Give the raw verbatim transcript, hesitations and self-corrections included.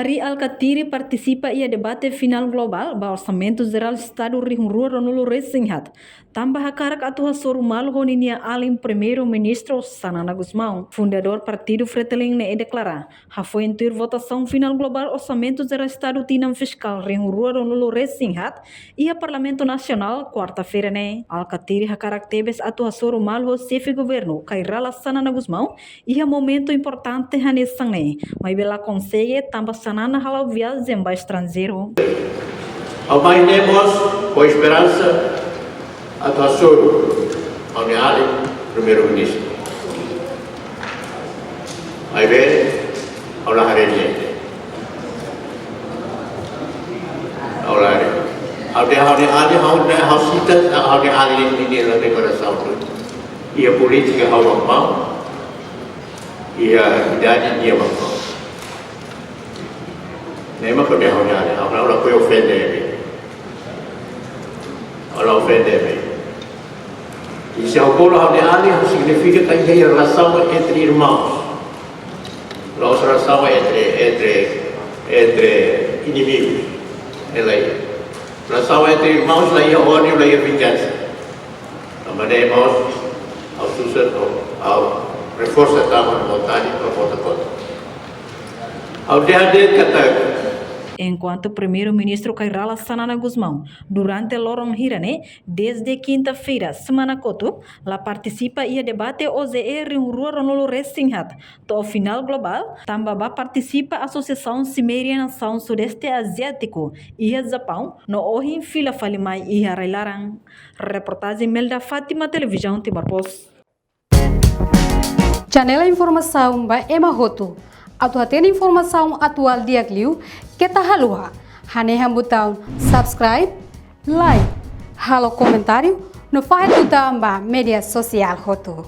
Mari Alkatiri partisipa iha debate finál globál ba Orsamentu Jerál Estadu rihun rua ruanulu resin haat, tanba hakarak atu hasoru malu ho ninia alin Primeiru-Ministru Xanana Gusmão. Fundadór Partidu Fretilin ne'e deklara, hafoin tuir votasaun finál globál Orsamentu Jerál Estadu tinan fiskál rihun rua ruanulu resin haat iha Parlamentu Nasionál, kuarta-feira ne'e, Alkatiri hakarak tebes atu hasoru malu ho Xefe Governu Kay Rala Xanana Gusmão iha momentu importante hanesan ne'e, maibé la konsege tanba Xanana hala'o viajen ba estranjeiru. Ha'u mai ne'e mós ho esperansa atu hasoru ha'u-nia alin Primeiru-Ministru. Maibé ha'u la haree nia. Ha'u la haree. Ha'u dehan ha'u-nia alin, ha'u dehan ha'u sita, ha'u-nia alin ninia deklarasaun. Iha polítika ha'u maun-maun, iha idade nia maun-maun. Ne'e mak ha'u dehan ha'u-nia alin, ha'u la, ha'u la ofende nia. Ha'u la ofende nia. I se ha'u bolu ha'u-nia alin, ha'u signifika katak iha relasaun entre irmãos. La'ós relasaun entre, entre, entre inimigus. Ne'e lae. Relasaun entre irmãos la iha ódiu, la iha vingansa. Tanba ne'e mós, ha'u susar, ha'u, ha'u reforsa tan ha'u-nia vontade ba vota kontra. Ha'u dehan de'it katak. Enkuantu Primeiru-Ministru Kay Rala Xanana Gusmão, durante loron hira ne'e, dezde kinta-feira semana kotuk, la partisipa iha debate O J E rihun rua ruanulu resin haat, to'o finál globál, tanba bá partisipa Asosiasaun Simeria Nasaun Sudeste Aziátiku iha Japaun, no ohin fila fali mai iha rai-laran. Reportajen Melda Fátima, Televizaun Timor Post. Janela informasaun ba ema hotu. Atu hatene informasaun atuál di'ak liu, keta haluha hanehan butaun subscribe, like, halo komentáriu, no fahe tutan ba média sosiál hotu.